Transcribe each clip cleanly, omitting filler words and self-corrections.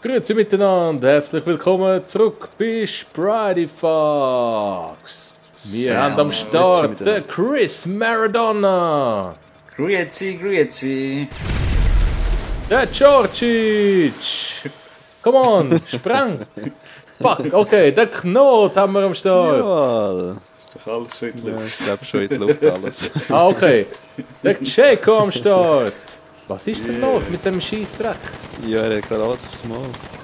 Grüezi miteinander, herzlich willkommen zurück bei Spridey Fox. Wir haben am Start den Chris Maradona. Grüezi. Der Georgic. Come on, sprang. Fuck, okay, der Knot haben wir am Start. Jawohl. Ist doch alles schon in die Ja, Luft. ich glaube schon in die Luft alles. Ah, okay. Der Checo am Start. Was ist denn los mit dem Scheissdreck? Ja, er hat gerade alles aufs Maul.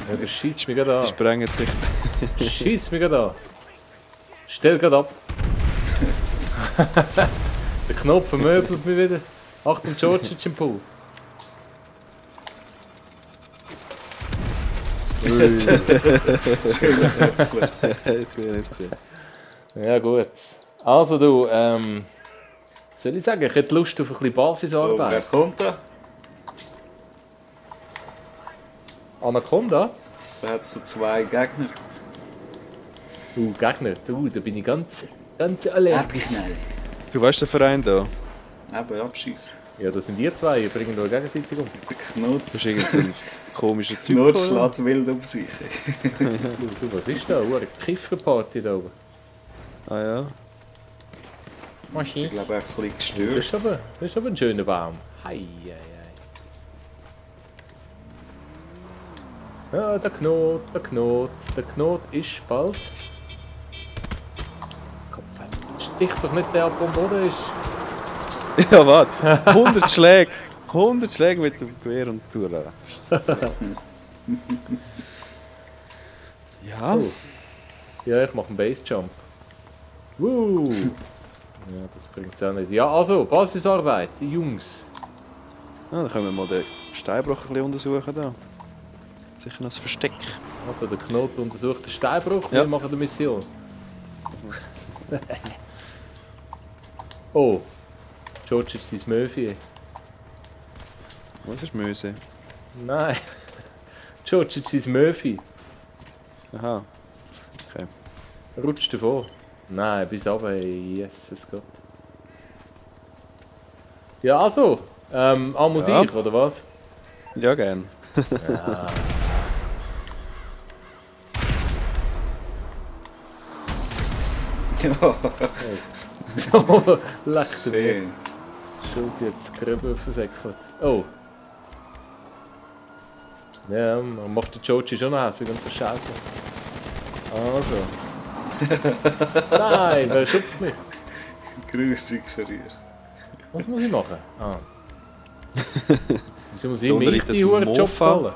Ja, der schießt mich gerade Die an. sprengen sich. Schieß mich gerade an. Stell gerade ab. Der Knopf vermöbelt mich wieder. Achtung, Georgic im Pool. Schöner Köpfchen. Das bin ich nicht gesehen. Ja gut. Also du, soll ich sagen, ich hätte Lust auf ein bisschen Oh, wer Basisarbeit. kommt da? Anaconda? Da hat es so 2 Gegner. Gegner. Da bin ich ganz allein. Abgeknallt. Du weißt den Verein da? Eben, Abschieß. Ja, das sind ihr zwei, ihr bringt euch gegenseitig um. Der Knut. Du bist irgend so ein komischer Typ. Knut oder? schlägt wild um sich. Du, was ist da? Eine Kifferparty da oben. Ah ja. Ich Maschine. glaube, ein bisschen Das gestört. ist aber ein schöner Baum. Hei. Ja, der Knot ist bald. Kopf, stich doch nicht der ab, der am Boden ist. Ja, warte. 100 Schläge. 100 Schläge mit dem Gewehr und du rennst. Ja. Oh. Ja, ich mache einen Basejump. Ja, das bringt es auch nicht. Ja, also, Basisarbeit, die Jungs. Ja, dann können wir mal den Steinbruch ein bisschen untersuchen da. Sicher noch ein Versteck. Also, der Knot untersucht den Steinbruch, Ja. wir machen die Mission. Oh, George ist dein Möwe. Was ist Möse? Nein, George ist dein Möwe. Aha. Okay. Rutscht davor. Nein, bis runter, Jesus Gott. Ja, also, Musik, Ja. oder was? Ja, gern. Ja. So, leck dir mir. Schön. Schuld jetzt Grübel versäckelt. Oh. Ja, man macht den Joji schon noch hässlich und so Scheiße. Also. Nein, wer schupft mich? Grüßig Verrier. Was muss ich machen? Ah. Wieso muss ich Lohnt mich dich das die Huren Jobs Mofa? holen?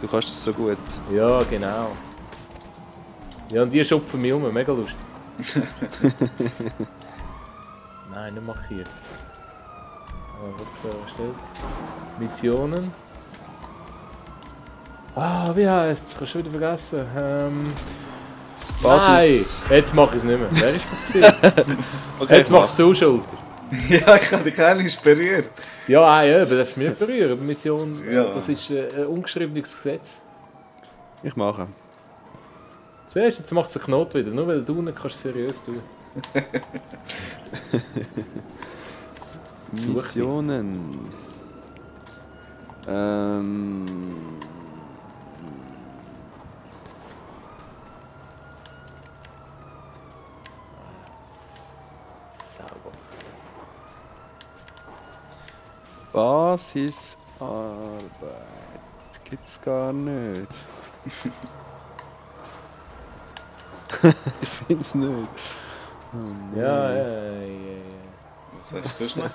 Du kannst das so gut. Ja, genau. Ja, und die schupfen mich um, mega lustig. Nein, nicht markiert. Erstellt. Missionen. Ah, wie heisst es? Ich habe schon wieder vergessen. Basis. Nein, jetzt mache ich es nicht mehr. Wer ist das gewesen? Okay, Jetzt machst du Schulter. Ja, ich habe dich auch inspiriert. Ja, ja, aber das darfst du mich nicht berühren. Mission, Ja. das ist ein ungeschriebenes Gesetz. Ich mache. Zuerst, jetzt macht es einen Knot wieder, nur weil du nicht kannst seriös tun. Suche. Missionen. Sauber. Basisarbeit. Gibt's gar nicht. Ich find's nicht. Oh, nein. Ja. Was hast du sonst noch?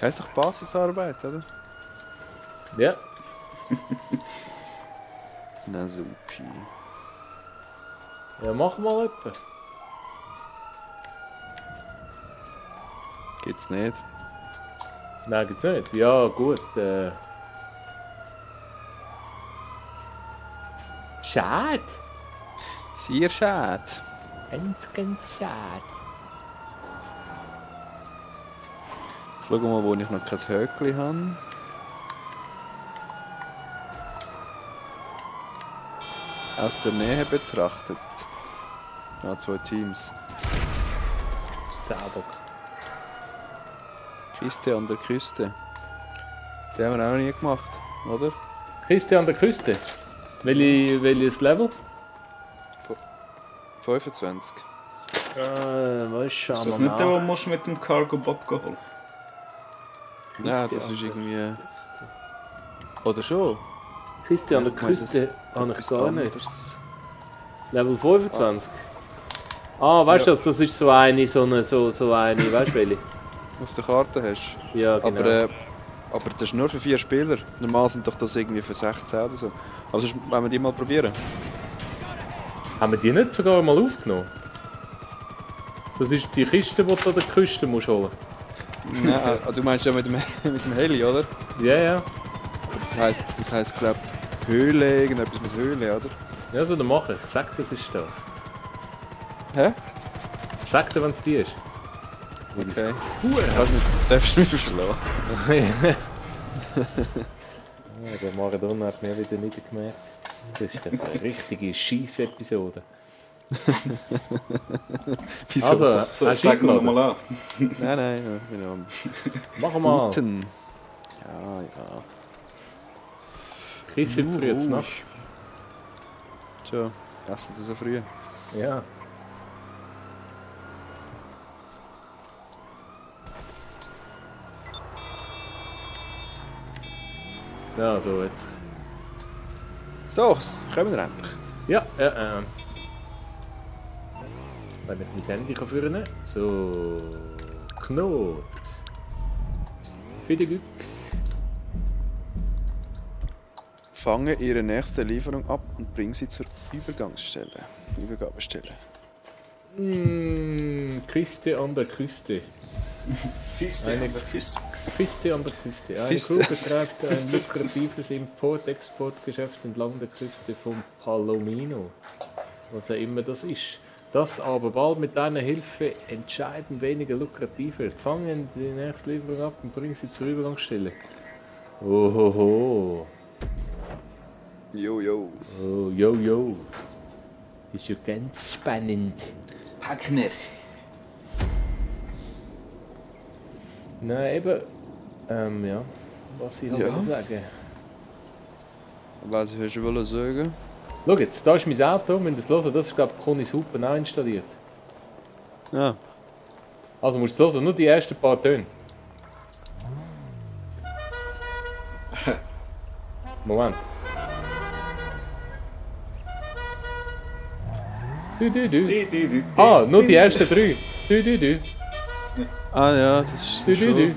Heißt doch Basisarbeit, oder? Ja. Na supi. Ja, mach mal etwas. Geht's nicht? Nein, gibt's nicht. Ja, gut. Schade. Sehr schade. Ganz schade. Ich schau mal, wo ich noch kein Höckli habe. Aus der Nähe betrachtet. Ah, 2 Teams. Sauber. Kiste an der Küste. Die haben wir auch noch nie gemacht, oder? Kiste an der Küste. Welches Level? 25. Was schauen Ist das nicht der, den musst du mit dem Cargo Bob holen? Nein, das ist irgendwie... Oder schon? Kiste an der Ich meine, Küste habe ich etwas gar nicht. anderes. Level 25? Ah, weißt du, das ist so eine, weißt du welche? Auf der Karte hast. Ja, genau. Aber das ist nur für 4 Spieler. Normal sind doch das irgendwie für 16 oder so. Aber sonst wollen wir die mal probieren. Haben wir die nicht sogar mal aufgenommen? Das ist die Kiste, die du an der Küste musst holen. Nein, du meinst ja mit dem Heli, oder? Ja, ja. Das heisst glaube ich, Höhle, irgendetwas mit Höhle, oder? Ja, so, dann mache ich. Sag, das ist das. Hä? Sag dir, wenn es die ist. Okay. Huere! Darfst du mich verschlagen? Ja, der Maradona hat mir wieder nicht gemerkt. Das ist eine richtige Scheiss-Episode. Wieso? Also, So, hast du sag mal eingeladen? nochmal an. Nein, genau. Machen wir mal. Guten. Ja. Chris friert jetzt noch. Tja, essen Sie so früh? Ja. Ja, so jetzt. So, kommen wir endlich. Ja, wenn ich mein Handy führen kann. So. Knot. Für die Glück. Fange Ihre nächste Lieferung ab und bring sie zur Übergabestelle. Kiste an der Küste. Kiste an der Kiste. Kiste an der Küste. Eine Kiste. Crew betreibt ein lukratives Import-Export-Geschäft entlang der Küste von Palomino. Was auch immer das ist. Das aber bald mit deiner Hilfe entscheidend weniger lukrativ wird. Fangen die nächste Lieferung ab und bringen sie zur Übergangsstelle. Ohoho. Jo. Oh, yo. Das ist ja ganz spannend. Pack mir. Nein, eben. Ja. Was ich noch Ja. sagen. Was hast du sagen? Schau jetzt, da ist mein Auto, wir müssen es hören. Das ist, glaube ich, Conny's Hupen auch installiert. Ja. Also musst du es hören, nur die ersten paar Töne. Moment. Du. Ah, nur die ersten 3. Du. Ah ja, das ist Du. schon...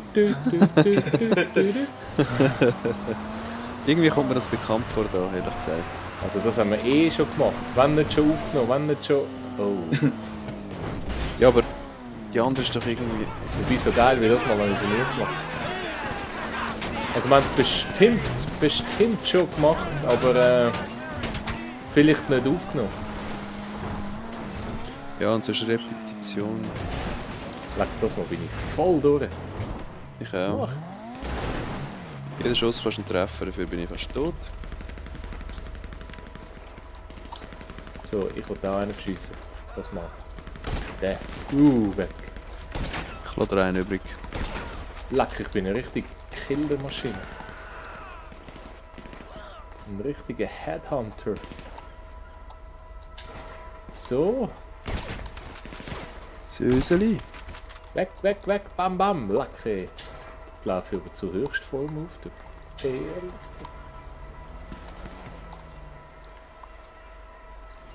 Irgendwie kommt mir das bekannt vor da, ehrlich gesagt. Also das haben wir eh schon gemacht. Wenn nicht schon aufgenommen, wenn nicht schon... Oh. Ja, aber die andere ist doch irgendwie... Wobei so geil wie das mal nicht gemacht. Also wir haben es bestimmt schon gemacht, aber vielleicht nicht aufgenommen. Ja, und so ist Repetition. Leck, das mal bin ich voll durch. Ich auch. Jeder Schuss fast ein Treffer, dafür bin ich fast tot. So, ich will da einen schiessen. Das mal. Der. Weg. Ich lasse dir einen übrig. Leck, ich bin eine richtige Killermaschine. Ein richtiger Headhunter. So. Söseli. Weg, bam, Lacke. Jetzt laufe ich aber zur Höchstform auf. Du Perl.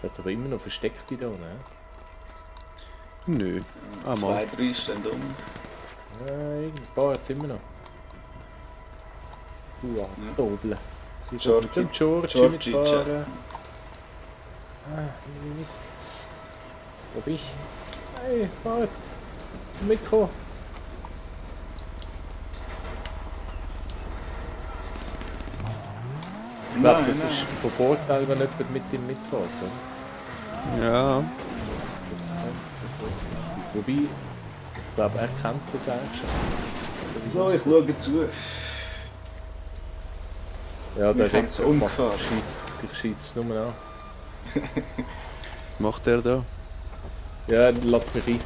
Jetzt aber immer noch versteckt da, ne? Nö. Ah, mal. 2, 3 stehen um. Nein, ein paar jetzt immer noch. Doppel. Georgie. Mit dem Georgie Georgie, mitfahren. Nicht. Wo bin ich? Hey, warte. Mikro. Ich glaube, das ist von Vorteil, wenn jemand mit ihm mitfährt. Oder? Ja. Das könnte von Vorteil sein. Wobei, ich glaube, er kennt das eigentlich schon. So, ich schaue zu. Ja, der Wir haben es umgefahren. Ich schieße es nur an. Macht der da? Ja, lass mich rein.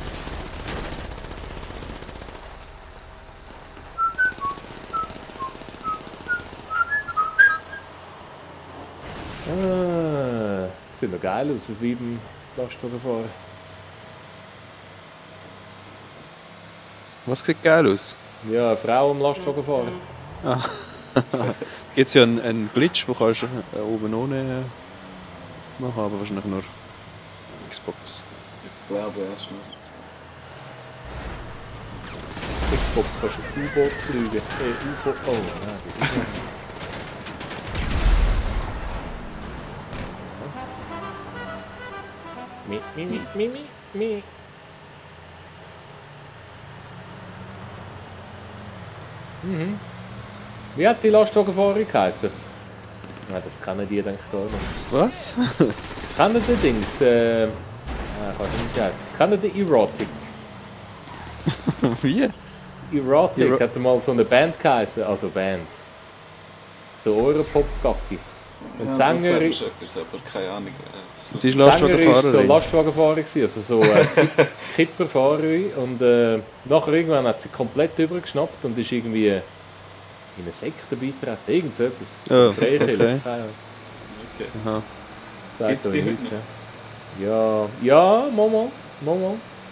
Sieht noch geil aus, wie beim Lastwagenfahren. Was sieht geil aus? Ja, eine Frau am Lastwagenfahren. Gibt es ja einen Glitch, den kannst du oben ohne machen, aber wahrscheinlich nur Xbox. Ich glaube erst noch. Xbox kannst du U-Boot fliegen. UFO. Oh, nein, das ist nicht. Mi. Mhm. Wie hat die Lastwagenfahrerin geheißen? Ja, das kennen die, denke ich, gar nicht. Was? Kennen die Dings? Ich weiß nicht, wie heißt. Kennen die Erotic? Wie? Erotic hat mal so eine Band geheißen, also Band. So Europop-Gacki. Und Ja, das Sängerin. ist etwas, aber keine Ahnung. So. Sie ist Sängerin war so Lastwagenfahrerin. Lastwagenfahrer, also so Kipperfahrerin. Und nachher irgendwann hat sie komplett übergeschnappt und ist irgendwie in eine Sekte beitreten. Irgend so etwas. Oh, Freikirche, okay. keine Ahnung. Okay. Aha. Sagt Gibt's er die nicht, heute ja. Ja, Momo.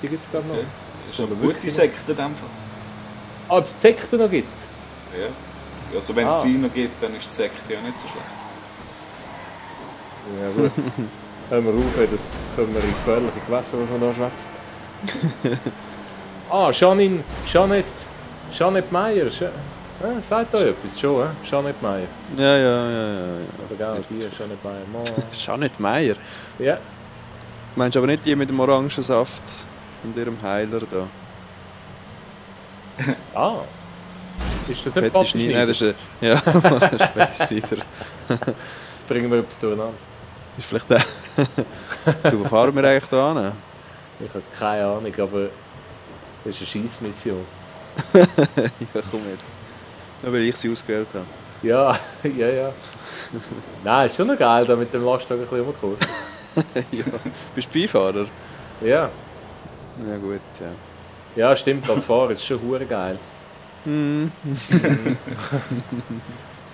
Die gibt es gerade noch. Okay. Das ist eine gute Sekte in dem Fall. Ah, ob es die Sekte noch gibt? Ja. Also wenn es sie noch gibt, dann ist die Sekte ja nicht so schlecht. Ja gut. Hören wir auf, das können wir in gefährliche Gewässer, was wir da schwätzen. Jeanette Meyer. Sagt euch etwas schon, Jeanette Meyer. Ja. Oder genau, die Jeanette Meyer. Mo. Jeanette Meyer. Ja. Meinst du aber nicht die mit dem Orangensaft und ihrem Heiler da? Ah. Ist das nicht Fette Schneider? Nein, das ist ja, das ist Fette Schneider. Jetzt bringen wir etwas durcheinander. Das ist vielleicht der. Du, wo fahren wir eigentlich da hin? Ich habe keine Ahnung, aber das ist eine Scheissmission. Ja, komm jetzt. Nur weil ich sie ausgewählt habe. Ja. Nein, ist schon noch geil, da mit dem Lastwagen ein bisschen rumgekommen. Ja. Bist du Beifahrer? Ja. Ja gut, ja. Ja, stimmt, als Fahrer ist schon hure geil.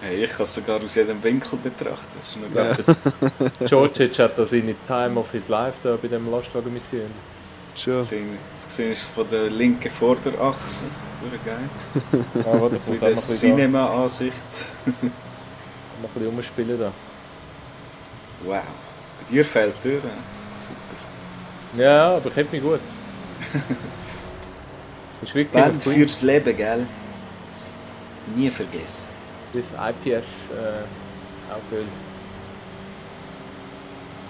Hey, ich kann es sogar aus jedem Winkel betrachten. Das ist noch geil. Georgic hat da seine Time of his Life da bei dem Lastwagen-Mission. Schon. Das gesehen ist von der linken Vorderachse. Hure geil. Ah, warte, Das ich ist muss auch wieder noch ein bisschen, Cinema-Ansicht. noch ein bisschen rumspielen da. Wow. Bei dir fällt die Tür. Super. Ja, aber ich hätte mich gut. Ist wirklich Band cool. fürs Leben, gell? Nie vergessen. Das IPS Augenöl.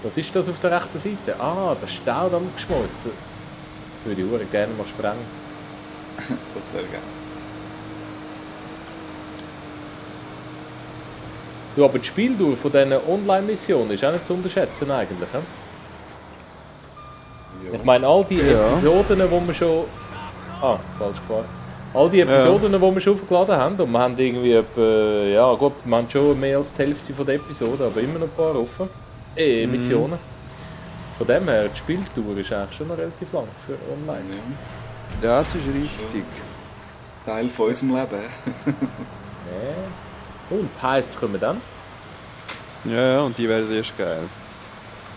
Was ist das auf der rechten Seite? Ah, der Staudamm geschmolzen. Das würde ich hure gerne mal sprengen. Das wäre geil. Du, aber die Spieldauer von diesen Online-Missionen ist auch nicht zu unterschätzen eigentlich. He? Ja. Ich meine, all die Ja. Episoden, wo wir schon... Ah, falsch gefahren. All die Episoden, die wir schon aufgeladen haben, und wir haben irgendwie etwa... Ja gut, wir haben schon mehr als die Hälfte von der Episode, aber immer noch ein paar offen. Missionen. Von dem her, die Spieldauer ist eigentlich schon noch relativ lang für online. Ja. Ja, das ist richtig. Teil von unserem Leben. Ja. Und Teils kommen dann. Ja, und die werden erst geil.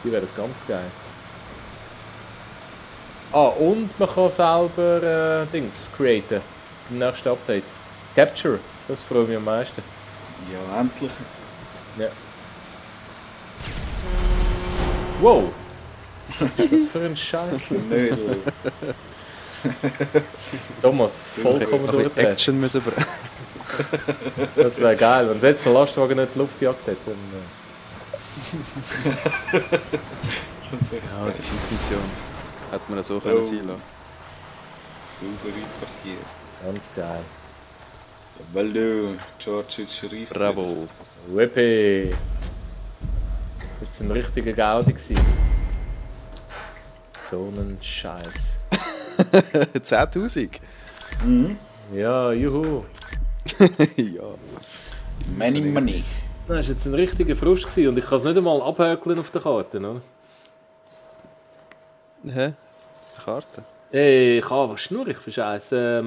Die werden ganz geil. Ah, und man kann selber Dings createn. Im nächsten Update. Capture, das freut mich am meisten. Ja, endlich. Ja. Wow! Was für ein Scheiß. Nödel. Thomas, vollkommen Ein bisschen durchgedreht. Action müssen wir. Das wäre geil, wenn jetzt der Lastwagen nicht die Luft gejagt hätte. Dann, Das wäre Ja, die Schießmission. Hätte man so Oh. können sein lassen. Sauber einparkiert. ganz geil. Weil du, Georgic reisst. Bravo. Whippy! Das war ein richtiger Gaudi gewesen. So ein Scheiß. 10.000? Mhm. Ja, juhu. Ja. Money, money. Das war jetzt ein richtiger Frust gewesen und ich kann es nicht einmal abhökeln auf der Karte, oder? Hä? Karte? Ey, ich habe was schnurrig für Scheiße.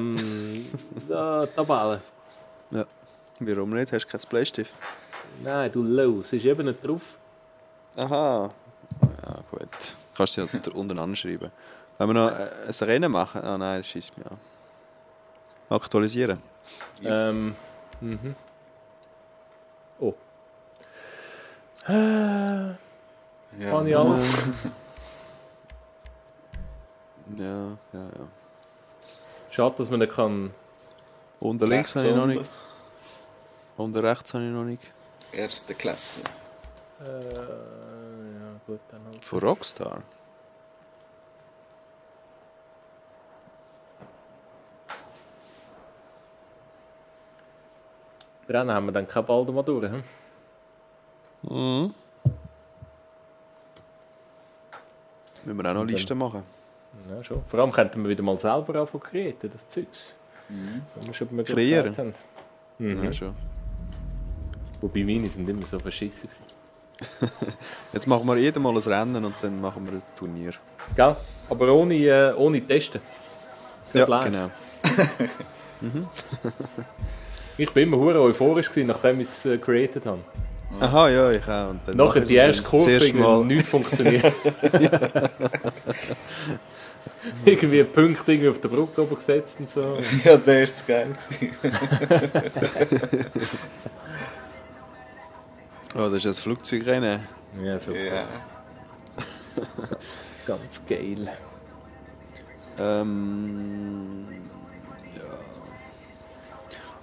Da, Tabelle. Ja. Warum nicht? Hast du keinen Bleistift? Nein, du los, ist eben nicht drauf. Aha. Kannst du ja untereinander schreiben. Wenn wir noch ein Rennen machen? Ah nein, das schießt mich an. Aktualisieren. Oh. Ja, Habe ich alles? Ja. Schade, dass man nicht kann. Unten links rechts habe ich noch unten. nicht. Unten rechts habe ich noch nicht. Erste Klasse. Ja, gut, dann halt. Von Rockstar? Dran haben wir dann kein Ball mal durch. Hm? Mhm. Müssen wir auch noch Listen machen. Ja, schon. Vor allem könnten wir wieder mal selber anfangen kreieren, das Zeugs. Wenn wir schon die Möglichkeit Kreieren? haben. Ja, schon. Wobei meine sind immer so verschissen gewesen. Jetzt machen wir jedes Mal ein Rennen und dann machen wir ein Turnier. Gell? Aber ohne Testen. Ja, Live. genau. Ich war immer hure euphorisch gewesen, nachdem ich es created habe. Aha, ja, ich auch. Und dann Nachher mache ich die es erste dann Kurve das erste Mal. irgendwie nichts funktioniert. Irgendwie Punkte irgendwie auf der Brücke oben gesetzt und so. Ja, der ist geil. Oh, das ist ein Flugzeugrennen. Ja, so Ja. ganz geil. Ja.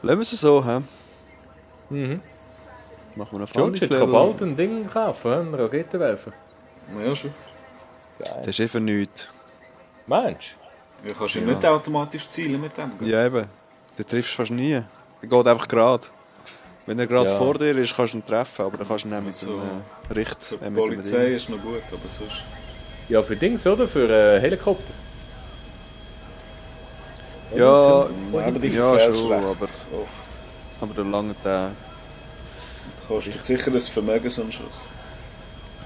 Lassen wir es so, hä? Mhm. Machen wir noch George, jetzt kann bald ein Ding kaufen, einen Raketenwerfer. Ja, schon. Das ist einfach nichts. Meinst Du kannst ja nicht automatisch zielen mit dem. gell? Ja, eben. Du triffst fast nie. Der geht einfach gerade. Wenn er gerade Ja. vor dir ist, kannst du ihn treffen, aber dann kannst du ihn auch mit So. dem Richt... Für die mit dem Polizei Ding. ist noch gut, aber sonst... du? Ja, für Dings, oder? Für Helikopter. Ja, Aber die ja verfährst schon, recht aber, oft. aber der lange Tag. Das kostet sicher ein Vermögen so ein Schuss.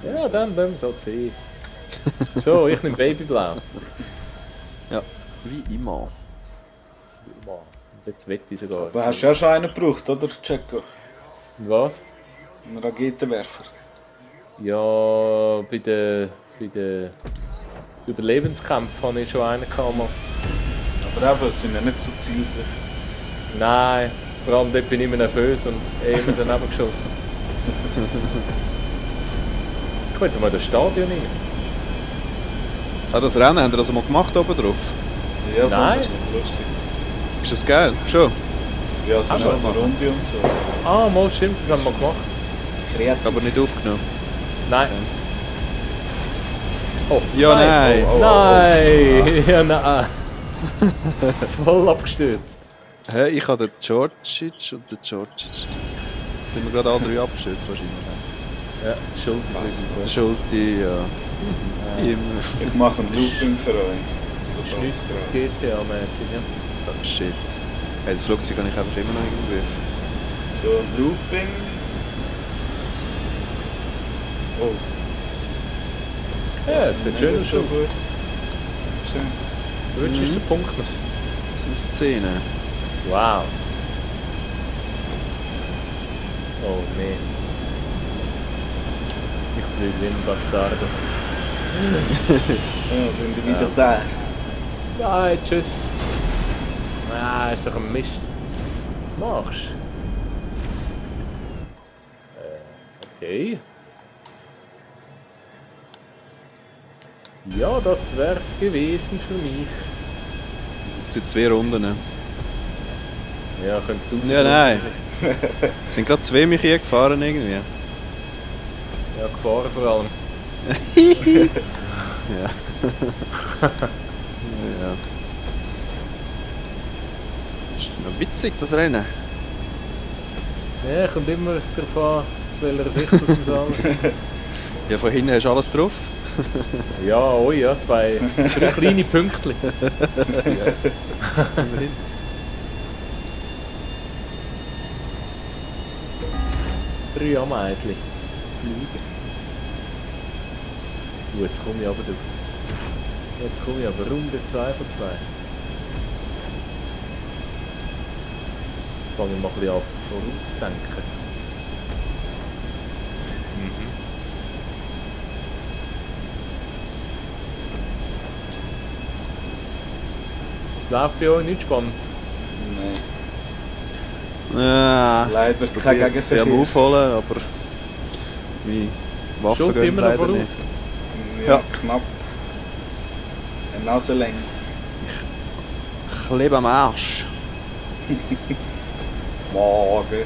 Ja, dann so sein. So, ich nehme Babyblau. Ja, wie immer. Mann, jetzt wette ich sogar. Aber hast du ja schon einen gebraucht, oder, Checo? Und was? Einen Raketenwerfer. Ja, bei den Überlebenskämpfen habe ich schon einen gehabt. Mal. Aber eben, es sind ja nicht so zielsicher. Nein, vor allem dort bin ich immer nervös und immer daneben geschossen. Ich könnte mal das Stadion rein. Ah, das Rennen haben wir das mal gemacht oben drauf? Ja, Nein. das ist noch lustig. Ist das geil? Schon? Ja, es ist Aber- auch eine Runde und so. Ah, mal stimmt, das haben wir gemacht. Kreativ. Aber nicht aufgenommen. Nein. Oh, Ja, nein. Oh, oh, oh. Nein! Ja, nein. Voll abgestürzt. Hä, ich habe den Georgic und den Georgic. Sind wir gerade alle drei abgestürzt wahrscheinlich? Ja, Schuld Der Schulte, ja. Immer. Ich mache einen Looping für euch. So ganz gerade. GTA-mäßig, ja. Oh, shit. Hey, das Flugzeug habe ich einfach immer noch im Griff. So ein Looping. Oh, Ja, das sieht schön nicht aus. so gut. Schön. Würdest du den Punkt noch? Das sind Szenen. Wow. Oh nee. Ich fliege wie ein Bastardo. Ja, sind wir wieder da. Nein, tschüss. Nein, ist doch ein Mist. Was machst du? Okay. Ja, das wär's gewesen für mich. Das sind 2 Runden. Ja, könnte du Ja, nein. Es sind gerade 2 mich hier gefahren irgendwie. Ja, gefahren vor allem. Ja. Ja. Ist noch witzig, das Rennen. Ja, kommt immer darauf an, aus welcher Sicht aus dem Saal. Ja, von hinten hast du alles drauf. Ja, oh ja, 3 kleine Pünktchen. Drei Ameisli. Fliegen. Jetzt komme ich aber durch. Jetzt komme ich aber Runde 2 von 2. Jetzt fange ich mal ein bisschen an vorausdenken. Läuft bei euch nicht spannend. Nein, Ja, leider kein ich am Gegenverkehr. Aufholen, aber meine Waffen Schaut gehen immer noch leider voraus. nicht. Ja, Ja. knapp. Eine Nasenlänge. Ich lebe am Arsch. Morgen.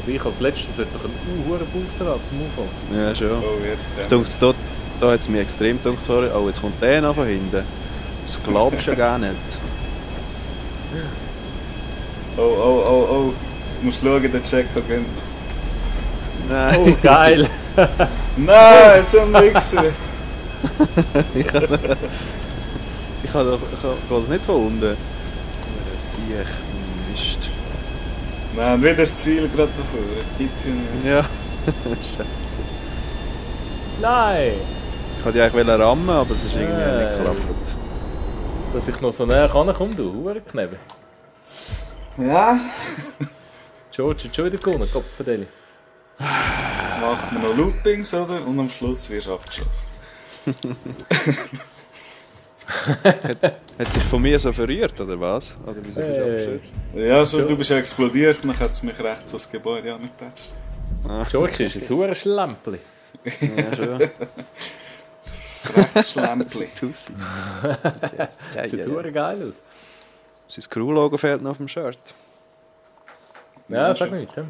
Aber ich als letztes sollte doch einen hohen Booster haben zum Anfang. Ja, schon. Oh, jetzt. Ich denke, da hat es mich extrem gedacht, sorry. Oh, jetzt kommt der noch von hinten. Das glaubst du ja gar nicht. Oh. Du musst schauen, der Check gönnt. Nein, Oh, geil! Nein, zum Wichser! ich kann das nicht von unten. Siech, Mist. Nein, wieder das Ziel gerade davor. Gibt's ja nicht. Ja, scheiße. Nein! Ich wollte ja eigentlich rammen, aber es ist irgendwie nicht geklappt. Dass ich noch so näher rankomme, du Hurenknebel. Ja. George hat schon wieder gewonnen, Kopfverdeli. Macht man noch Loopings, oder? Und am Schluss wirst du abgeschossen. Hat sich von mir so verrührt, oder was? Oder wieso bist du Hey. abgestürzt? Ja, schon, Ja. du bist ja explodiert, dann hat es mich rechts ans Gebäude angetatscht. George ist ein Hurenschlämpli. Ja, schon. Rechts Schlämpli. Tussi. Sieht hure geil aus. Sein Crew-Logo fehlt noch auf dem Shirt. Ja, sag nicht. Ja.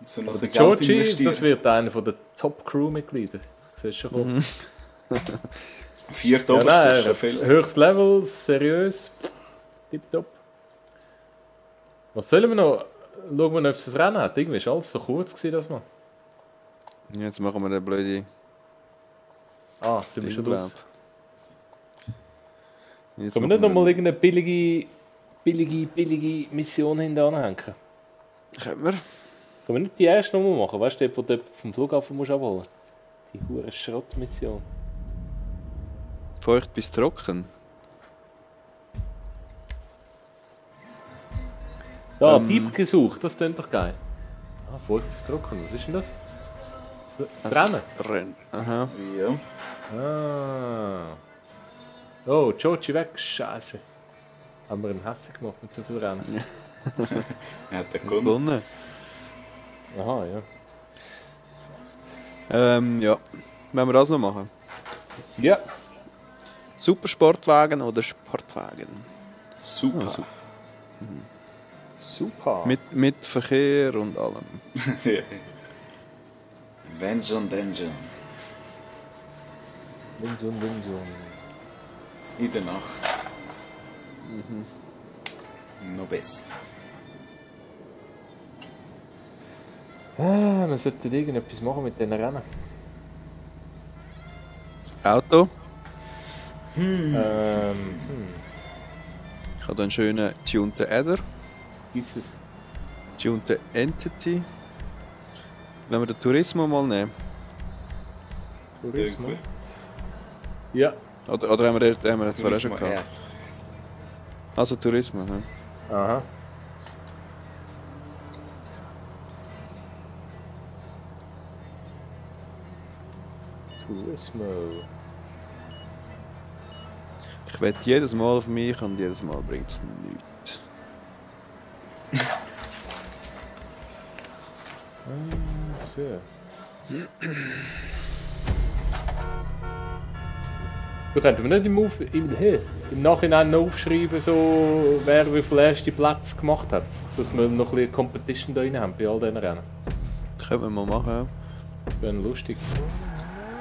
So noch Der Geld Georgie, investieren. das wird einer der Top-Crew-Mitglieder. Siehst du schon. 4 Ja, Oberste ist nein, schon viel. höchstes Level, seriös. Tipptopp. Was sollen wir noch? Schauen wir noch, ob es ein Rennen hat. Irgendwie war alles so kurz gewesen, das mal. Jetzt machen wir eine blöde Ah, sind wir schon Ding, draus? Jetzt Können wir nicht machen nochmal irgendeine billige Mission hinten anhängen? Können wir? Können wir nicht die erste nochmal machen? Weißt du, wo du vom Flughafen musst abholen musst? Die hure Schrottmission. Feucht bis trocken. Da, Dieb gesucht, das klingt doch geil. Ah, feucht bis trocken, was ist denn das? Das Rennen? Rennen. Aha. Ja. Ah. Oh, Georgie weg, scheiße. Haben wir einen hässlich gemacht mit so viel Rennen. Er hat den gewonnen. Gewonnen. Aha, ja. Ja. Wollen wir das noch machen? Ja. Supersportwagen oder Sportwagen? Super. super. Super. Mit Verkehr und allem. Ja. Vengeance Dungeon. Winson. In der Nacht. Noch besser. Ah, wir sollten irgendetwas machen mit diesen Rennen. Auto. Hm. Ich habe hier einen schönen tunten Adder. Ist es? Tunte Entity. Wenn wir den Turismo mal nehmen. Tourismus? Gut. Ja. Oder haben wir jetzt zwar auch schon Turismo, gehabt. Also Turismo, ne? Aha. Turismo. Ich wette jedes Mal auf mich und jedes Mal bringt es nichts. So. Du könntest mir nicht im Nachhinein noch aufschreiben, so, wer wie viel erste Platz gemacht hat. Dass wir noch ein bisschen Competition da rein haben bei all diesen Rennen. Das können wir mal machen. Ja. Das wäre lustig.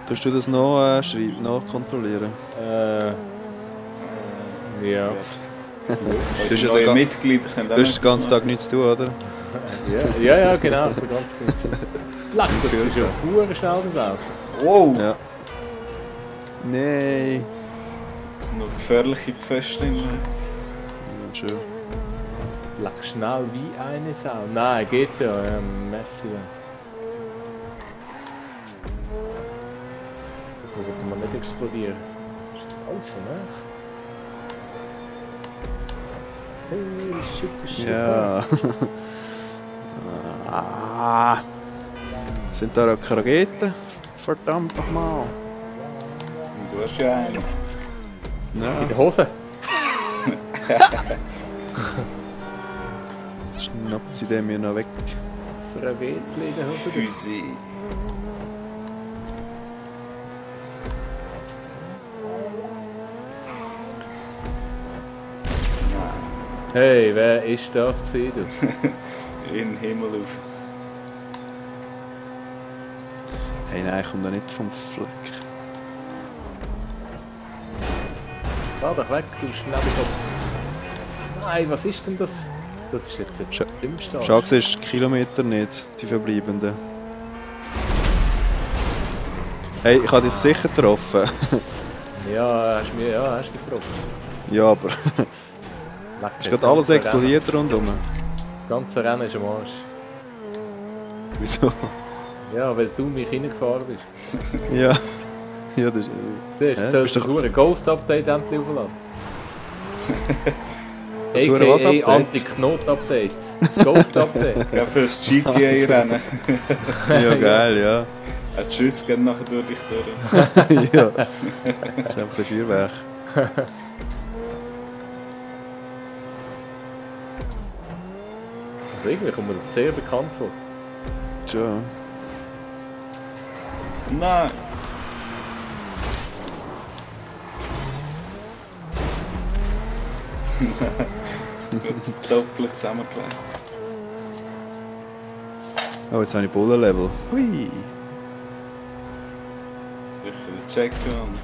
Tust du das noch schreiben, noch kontrollieren? Ja. Unsere ja neuen da- Mitglieder können auch Du hast den noch ganzen etwas Tag nichts zu tun, oder? Ja, genau, für ganz gut. Leck, das ist ja pure schnell das Auto. machen. Wow! Ja. Nein. Das sind noch gefährliche Pfosten. Ja, schön. Leck, schnell wie eine Sau. Nein, geht ja, Messi. Das wird man nicht explodieren. Das ist alles so nach. Hey, shit. Ja. Ah. Sind da auch Raketen? verdammt nochmal. Und du hast ja einen. Ja, In der Hose. schnappt sie dem mir noch weg. Das Revetli in der Hose. Fusée. Hey, wer ist das gewesen, du? In den Himmel auf. Hey, nein, ich komme da nicht vom Fleck. Fahr doch weg, du Schnellkopf. Nein, was ist denn das? Das ist jetzt Schau- ein Stimmstart. Schau, siehst du die Kilometer nicht, die verbleibenden. Hey, ich habe dich sicher getroffen. Ja, hast du getroffen. Ja, aber Leck, ist gerade alles ganze explodiert rundum. Rennen- Das ganze Rennen ist am Arsch. Wieso? Ja, weil du mich reingefahren bist. Ja. Ja, das ist... Siehst du, Ja, jetzt du sollst bist du doch- das hure Ghost-Update endlich aufladen. Das hure was A.k.a. Update? Anti-Knot-Update. Das Ghost-Update. Ja, für das GTA-Rennen. Ja, geil, ja. Die Schüsse gehen nachher durch dich durch. Ja. Das ist einfach ein Feuerwerk. Also irgendwie kommt mir das sehr bekannt vor. Schon. Nein! Doppelt zusammengelegt. Oh, jetzt habe ich Bullenlevel. Hui. Sicher den Check und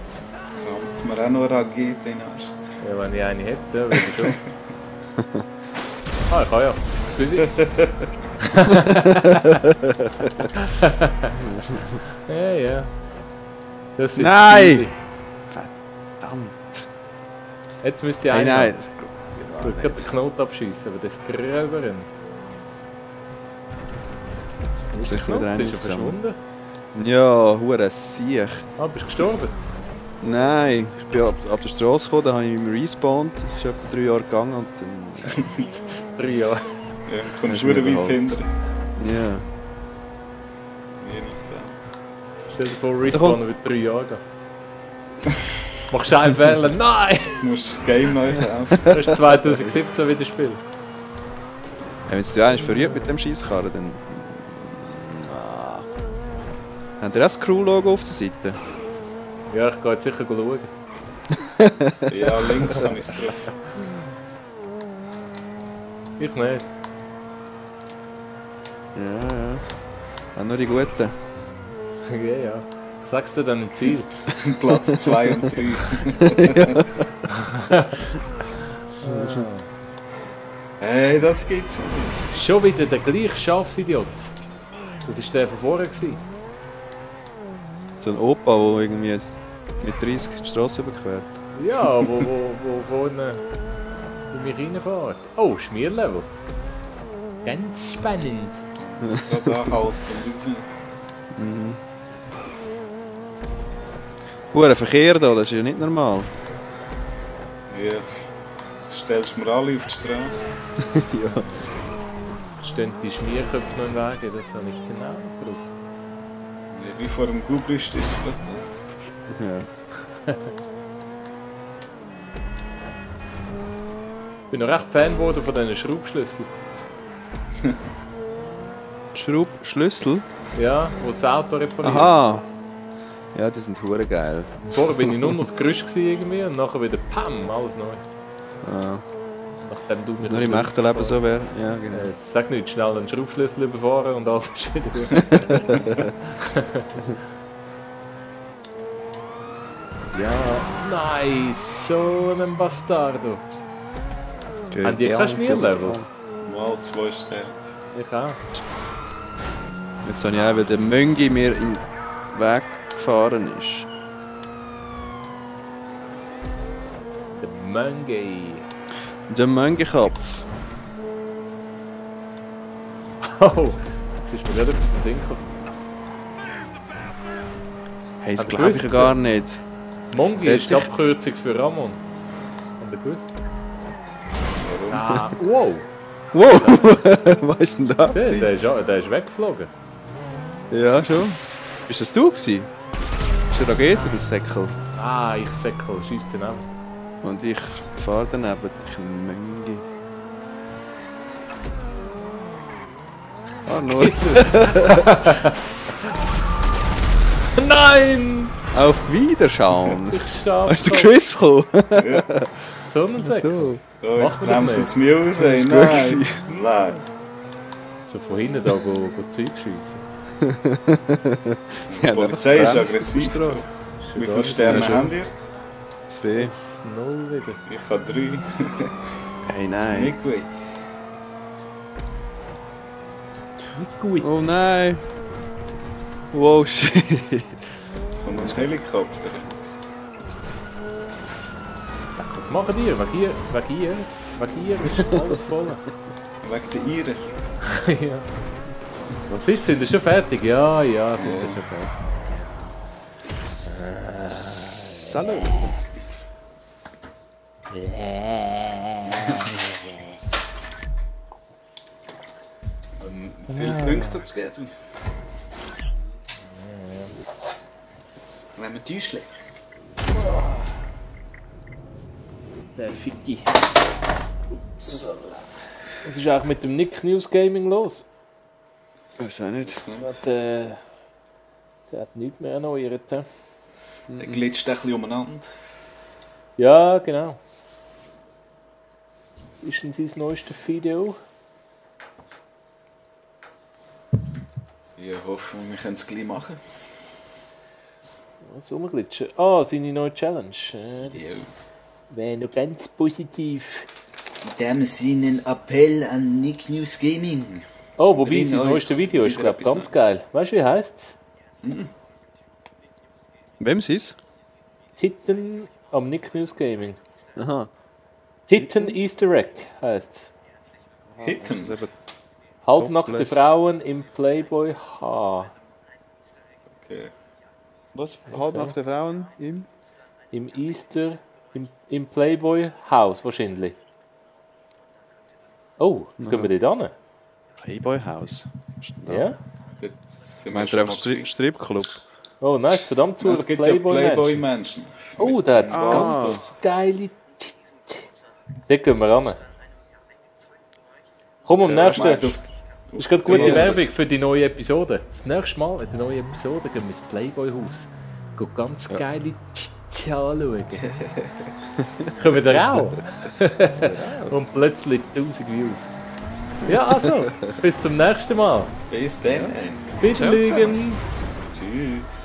kommt mir auch noch eine Rakete in den Arsch. Ja, wenn ich eine hätte, dann würde ich schon. Ah, ich kann ja. Excuse. Ja, ja. Das ist Nein! easy. Verdammt. Jetzt müsste ich Hey, einen nein. haben. Das Ich würde gerade den Knoten abschießen, aber das Gröberen. Muss ich wieder Knoten einen ist er aufsammeln. verschwunden. Ja, hure Siech. Ah, bist du gestorben? Nein, ich bin ab der Straße gekommen, dann habe ich mich respawned. Das ist etwa 3 Jahre gegangen und dann... 3 Jahre. Ja, kommst Das du ist wieder mir weit hinter. Ja. Je nachdem. Stell dir vor, Respawn wird 3 Jahre gehen. Machst du einen Fehler? Nein! Du musst das Game neu kaufen. Du hast 2017 wieder gespielt. Wenn es dir einer verrührt mit dem Scheisskarren, dann... Ah. Habt ihr auch das Crew-Logo auf der Seite? Ja, ich gehe jetzt sicher schauen. Ja, links habe ich es drauf. Ich nicht. Ja, ja. Auch nur die Guten. Ja, ja. Ich sag's dir dann im Ziel. Platz 2 und 3. Hey, das gibt's nicht. Schon wieder der gleiche Schafsidiot. Das war der von vorher. Gewesen. So ein Opa, der irgendwie mit 30 die Straße überquert. Ja, wo vorne in mich reinfährt. Oh, Schmierlevel. Ganz spannend. Gerade anhalten und raus. Hure Verkehr da, das ist ja nicht normal. Ja. Stellst du mir alle auf die Straße? Ja. Stehen die Schmierköpfe noch im Weg? Das habe ich genau gedrückt. Ja, wie vor dem Googlist ist es gerade Ja. Ich bin noch recht Fan geworden von diesen Schraubschlüsseln. Schlüssel? Ja, die das Auto reparieren. Aha! Ja, die sind hure geil. Vorher bin ich nur noch das Gerüst gewesen irgendwie und nachher wieder PAM, alles neu. Ja. Nachdem du Wenn es nur im echten Leben so wäre. Ja, genau. Sag nicht, schnell einen Schraubschlüssel überfahren und alles ist wieder gut. Ja, nice, so ein Bastardo. Okay. Haben die kein Schmierlevel? mal 2 Sterne. Ich auch. Jetzt habe ich auch, weil der Möngi mir im Weg gefahren ist. Der Möngi. Der Möngi-Kopf. Oh, jetzt ist mir gerade etwas in den Sinn gekommen. Hey, das Habt ihr glaube ich gewusst, gar nicht. Mongi Hat ist die sich- Abkürzung für Ramon. Habt ihr gewusst? Warum? Ah, wow! Wow! Was ist denn das? Sieh, der ist weggeflogen. Ja, schon. Bist das du gewesen? Bist du Rakete, du Säckel? Ah, ich Säckel, schießt daneben. Und ich fahre daneben, ich Möngi. Ah, nur. Nein! Auf Wiederschauen! Ich schaff's. Hast du Chris gekommen? Ja. Sonnensäckel. So. Oh, jetzt Machen wir bremst das jetzt mich raus. Das ist gut Nein. gewesen. Nein. So von hinten da go Zeug schiessen. Die Ja, Polizei ist einfach aggressiv. Straße. Wie viele Sterne Ja, schon. habt ihr? 2. Jetzt 0 wieder. Ich habe 3. Hey, nein. Nicht gut. Nicht gut. Oh nein. Wow, shit. Jetzt kommt ein Helikopter. Was machen die? Wegen hier ist alles voll. Wegen der Iren. Ja. Was ist? Sind wir schon fertig? Ja, sind wir schon fertig. Salut. Wie viele Punkte hat es gegeben? Nehmen wir Täuschling. Der Ficky. Was ist eigentlich mit dem Nick News Gaming los? Weiß auch nicht. Der hat nichts mehr erneuert. He? Er glitscht ein bisschen umeinander. Ja, genau. Was ist denn sein neuestes Video? Ich hoffe, wir können es gleich machen. Was rumglitschen? Ah, seine neue Challenge. Ja. Wäre noch ganz positiv. In dem Sinne ein Appell an Nick News Gaming. Oh, wobei Bring sein uns neuestes Video ist, wieder glaube ich, etwas ganz geil. Weißt du, wie heißt's? Wem sie's? Titten am Nick News Gaming. Aha. Titten Easter Egg heisst's. Das Hitten. ist eben Halbnackte Topless. Frauen im Playboy H. Okay. was? Halbnackte Frauen im? Im Easter, im Playboy House wahrscheinlich. Oh, jetzt gehen wir dort hin. Playboy House. Ja? Dort sind wir Meint schon ihr mal einfach gewesen. Stripclub? Oh, nice, verdammt zu Es gibt ja Playboy. Playboy-Menschen. Oh, der hat Ah. ganz geile Titten. Dort gehen wir ran. Komm, am nächsten. Das ist gerade gute Ja. Werbung für die neue Episode. Das nächste Mal in der neuen Episode gehen wir ins Playboy-Haus. Gehen ganz geile Titten anschauen. Kommen wir auch? Und plötzlich 1000 Views. Ja, also, bis zum nächsten Mal. Bis dann. Bitte lügen. Tschüss.